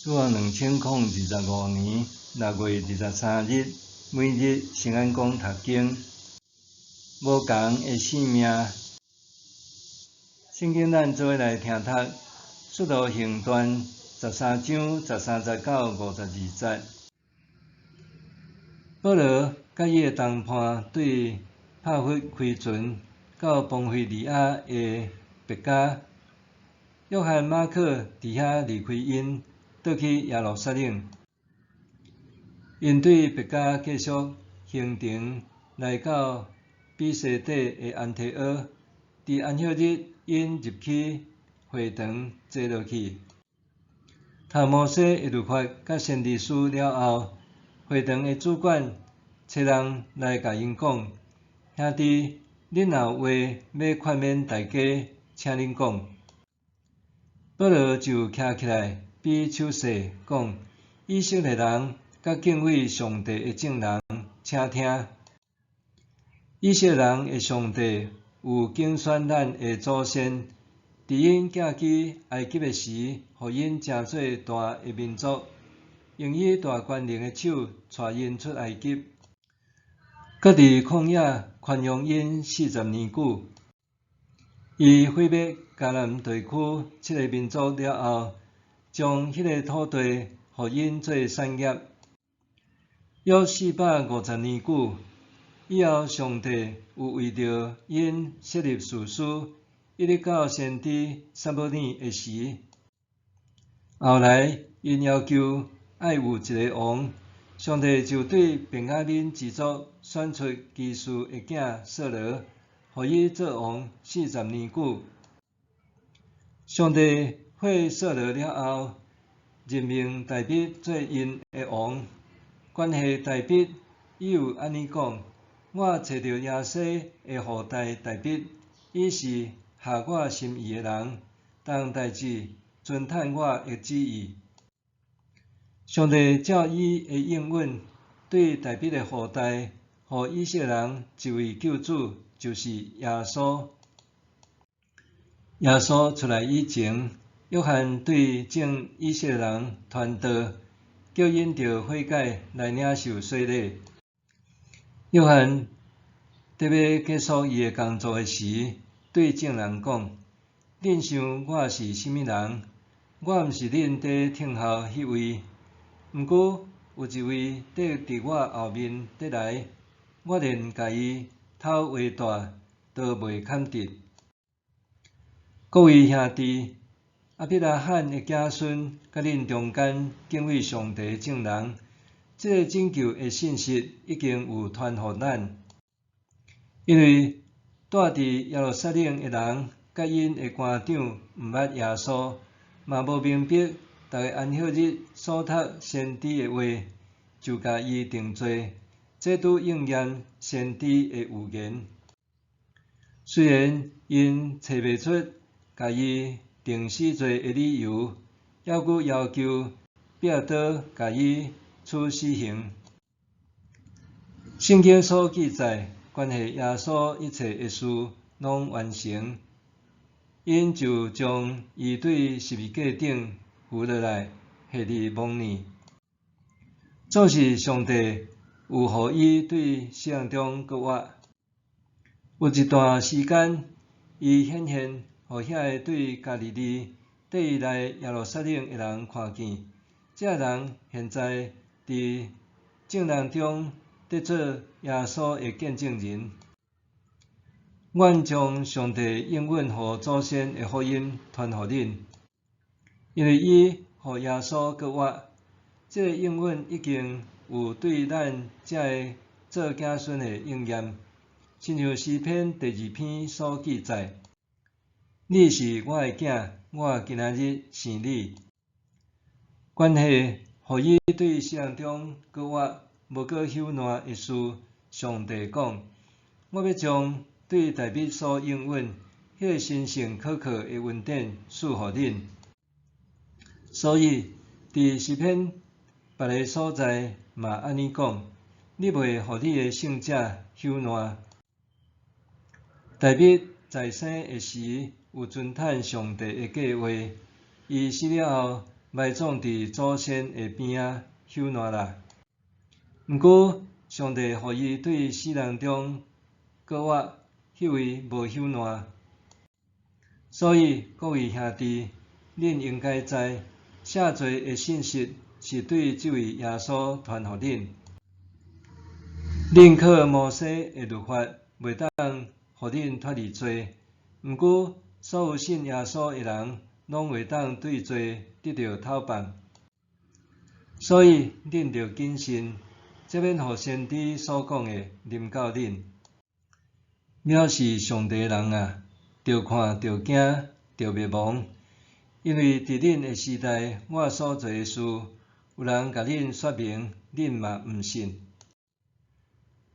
主後2025年6月23日，每日聖安講讀經，無仝的性命。聖經咱做伙來聽讀《使徒行傳》13章13節到52節。保羅佮伊的同伴對帕弗開船到磅腓利亞的別迦，約翰馬可佇遐離開𪜶，倒去耶路撒冷。𪜶對別迦繼續行程，來到彼西底的安提阿。佇安息日，𪜶入去會堂坐落去，讀摩西的律法佮先知書了後，會堂的主管差人來共𪜶講：兄弟，恁若有話欲勸勉大家，請恁講。保羅就徛起來，比手勢講：以色列人佮敬畏上帝的眾人，請聽！以色列人的上帝有揀選咱的祖先，佇𪜶寄居埃及的時，予𪜶成做大的民族，用伊大權能的手帶𪜶出埃及，閣佇曠野寬容𪜶40年久。伊毀滅迦南地區七个民族了後，將彼个土地予𪜶做產業，約450年久。以後，上帝有為著𪜶設立士師，一直到先知撒母耳的時。後來，𪜶要求愛有一个王，上帝就對便雅憫支族選出基士的囝掃羅，予伊做王四十年久。上帝廢掃羅了後，任命大衛做𪜶的王。關係大衛，伊有按呢講：我揣著耶西的後代大衛，伊是合我心意的人，逐項代誌遵趁我的旨意。上帝照伊的應允，對大衛的後代，予以色列人一位救主，就是耶穌。耶穌出來以前，約翰對眾以色列人傳道，叫𪜶著悔改來領受洗禮。約翰欲結束伊的工作的時，對眾人講：恁想我是啥物人？我毋是恁佇等候彼位。毋過有一位綴佇我後面佇來，我連共伊脫鞋帶都袂堪得。各位兄弟，亞伯拉罕的子孫，佮恁中間敬畏上帝的眾人，這个拯救的信息已經有傳予咱。因為住佇耶路撒冷的人，佮𪜶的官長毋捌耶穌，嘛無明白逐个安息日所讀先知的話，就共伊定罪，這拄應驗先知的預言。雖然𪜶揣袂出共伊定死罪的理由，猶閣要求彼拉多共伊處死刑。聖經所記載關係耶穌一切的事，攏完成，𪜶就將伊對十字架頂扶落來，下佇墓裡。總是上帝有予伊對死人中閣活。有一段時間，伊顯現予遐個對加利利綴伊來耶路撒冷的人看見。這人現在佇眾人中佇做耶穌的見證人。阮將上帝應允予祖先的福音傳予恁，因為伊予耶穌閣活，這个應允已經有對咱這个做子孫的應驗，親像詩篇第二篇所記載：你是我的囝，我今仔日生你。關係予伊對死人中閣活，無閣朽爛的事，上帝講：我欲將對大衛所應允彼个神聖可靠的恩典賜予恁。所以，佇詩篇別个所在嘛按呢講：你袂予你的聖者朽爛。大衛在生的時有遵趁上帝的計劃，伊死了後，埋葬佇祖先的邊仔朽爛啦。毋過，上帝予伊對死人中閣活，彼位無朽爛。所以，各位兄弟，恁應該知，赦罪的信息是對這位耶穌傳予恁。恁靠摩西的律法，袂當予恁脫離罪。毋過，所有信耶穌的人，攏會當對罪得著透放。所以，恁著謹慎，才免予先知所講的臨到恁。藐視上帝的人啊，著看著驚，著滅亡！因為佇恁的時代，我所做的事，有人共恁說明，恁嘛毋信。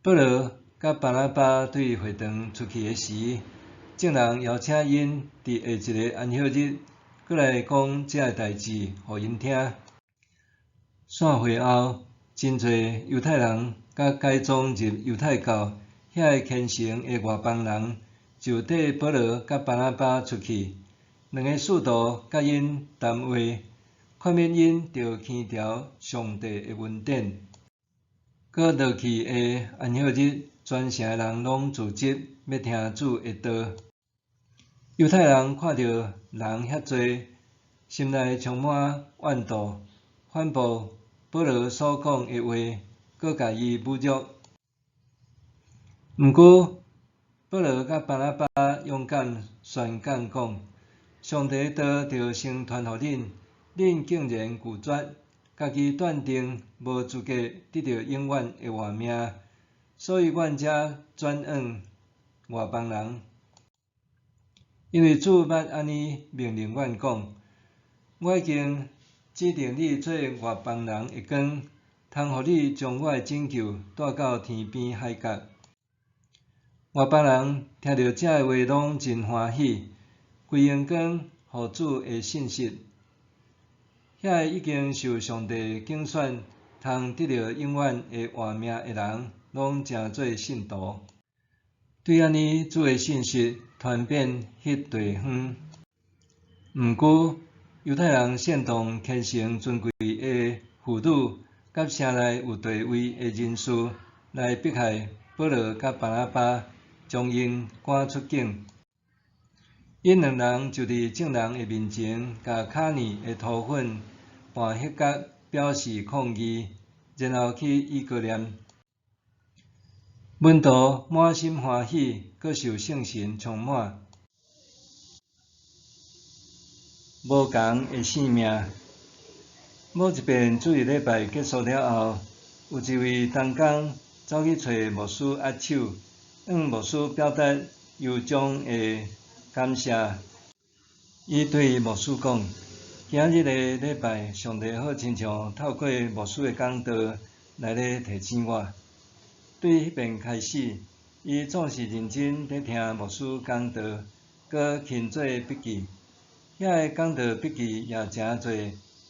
保羅佮巴拿巴對會堂出去的時，眾人邀請𪜶佇下一个安息日，閣來講這个代誌予𪜶聽。散會後，真濟猶太人佮改宗入猶太教遐个虔誠的外邦人，就綴保羅佮巴拿巴出去，兩个使徒佮𪜶談話，勸勉𪜶著輕徭上帝的恩典。閣落去的安息日，全城的人攏聚集，欲聽主的道。猶太人看著人遐濟，心內充滿怨妒，反駁保羅所講的話，閣共伊侮辱。毋過，保羅佮巴拿巴勇敢宣講講，上帝的道著先傳予恁，恁竟然拒絕，家己斷定無資格得著永遠的活命，所以阮才轉往外邦人。因為主捌按呢命令阮講：我已經指定你做外邦人的光，通予你將我的拯救帶到天邊海角。外邦人聽著這个話，攏真歡喜，歸榮光予主的信實。遐个已經受上帝揀選，通得著永遠的活命的人，攏成做信徒。對按呢，主的信息傳遍彼地方。毋過，猶太人煽動虔誠尊貴的婦女，佮城內有地位的人士，來迫害保羅佮巴拿巴，將𪜶趕出境。𪜶兩人就佇眾人的面前，共跤耳的塗粉拌彼角，表示抗議，然後去以哥念。門徒滿心歡喜，閣受聖神充滿。無仝的性命。某一遍主日禮拜結束了後，有一位同工走去揣牧師握手，向牧師表達由衷的感謝。伊對牧師講：今仔日的禮拜，上帝好親像透過牧師的講道來咧提醒我。對彼遍開始，伊總是認真咧聽牧師講道，閣勤做筆記。遐个講道筆記也成做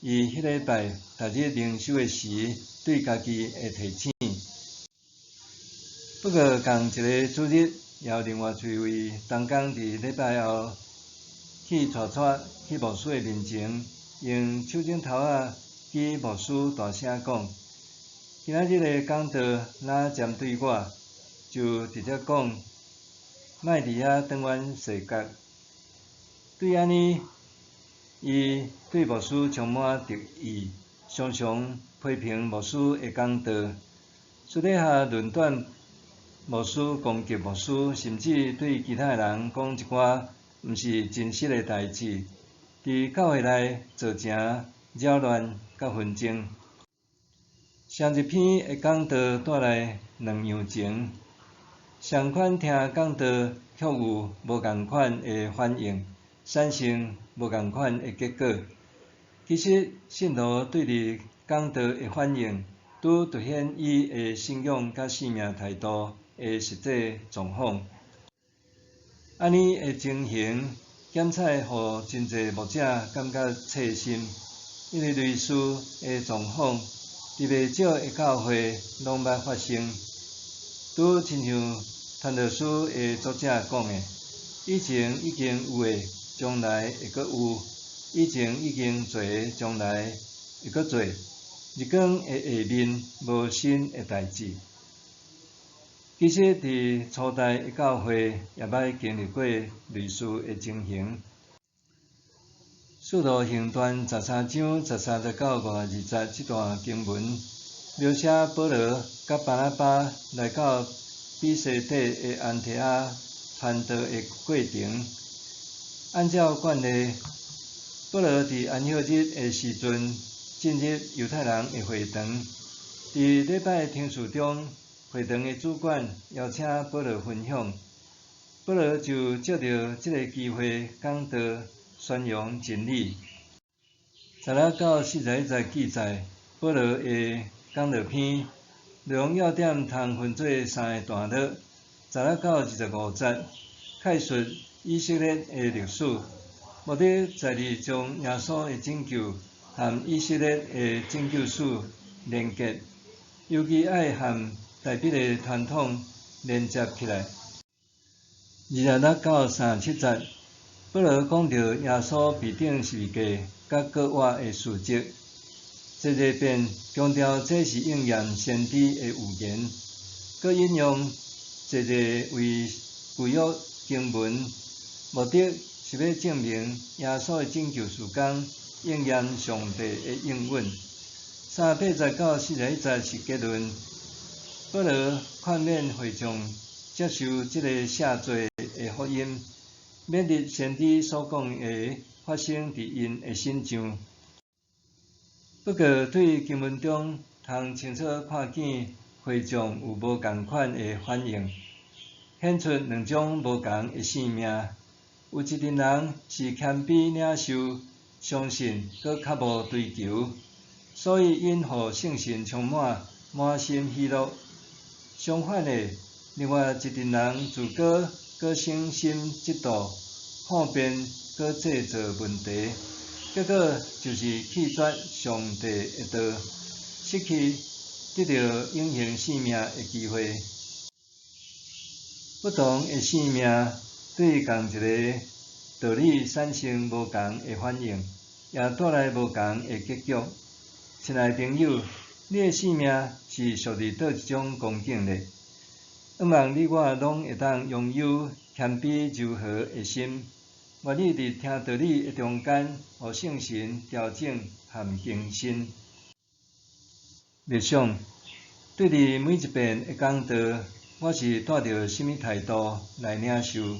伊彼禮拜逐日靈修的時對家己的提醒。不過，仝一个主日，也有另外一位同工佇禮拜後，氣掣掣去牧師的面前，用手指頭仔指牧師大聲講：今仔日的講道若針對我，就直接講，莫佇遐轉彎踅角。對按呢，伊對牧師充滿敵意，常常批評牧師的講道，私底下論斷牧師，攻擊牧師，甚至對其他人講一寡毋是真實的代誌，佇教會內造成擾亂佮紛爭。上一篇的講道帶來兩樣情，相款聽講道卻有無仝款的反應，產生無仝款的結果。其實信徒對佇講道的反應，拄凸顯伊的信仰佮生命態度的實際狀況。按呢的情形，檢採予真濟牧者感覺切心，因為類似的狀況，佇袂少的教會攏捌發生。拄親像傳道書的作者講的，以前已經有的，將來會閣有；以前已經做的，將來會閣做。日光的下面無新的代誌。其實，佇初代的教會也捌經歷過類似的情形。使徒行傳13章13節到52節這段經文，描寫保羅佮巴拿巴來到彼西底的安提阿傳道的過程。按照慣例，保羅佇安息日的時陣進入猶太人的會堂，佇禮拜程序中，會堂的主管邀請保羅分享，保羅就藉著這个機會講道宣揚真理。16到41節記載，保羅的講道篇內容要點通分做三个段落。16到25節概述以色列的歷史，目的在於將耶穌的拯救和以色列的拯救史連結，尤其愛和大衛的傳統連接起來。26到37節，保羅講著耶穌被釘十字架佮復活的事蹟，濟濟遍強調這是應驗先知的預言，閣引用濟濟位舊約經文，目的是欲證明耶穌的拯救事工應驗上帝的應允。38節到41節是結論。保羅勸勉會眾接受這个赦罪的福音，免得先知所講的發生佇𪜶的身上。不過，對經文中通清楚看見會眾有無仝款的反應，顯出兩種無仝的性命。有一陣人是謙卑領受、相信，閣較無追求，所以𪜶予聖神充滿，滿心喜樂。相反的，另外一陣人自高，閣生心嫉妒，好辯，閣製造問題，結果就是棄絕上帝的道，失去得著永恆生命的機會。不同的性命對仝一个道理產生無仝的反應，也帶來無仝的結局。親愛的朋友，你的性命是屬佇佗一種光景呢？向望你我攏會當擁有謙卑柔和的心，願意佇聽道理的中間，予聖神調整和更新。默想，對佇每一遍的講道，我是帶著啥物態度來領受？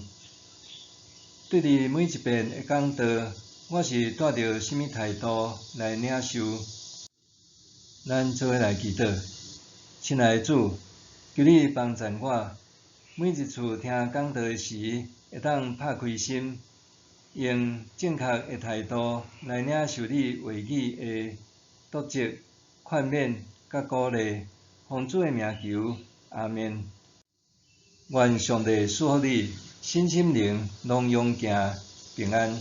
對佇每一遍的講道，我是帶著啥物態度來領受？咱做伙來祈禱，親愛的主，求你幫贊我，每一次聽講道的時，會當拍開心，用正確的態度來領受你話語的督責、勸勉佮鼓勵，奉主的名求，阿們。願上帝賜福你，身心靈攏勇健平安。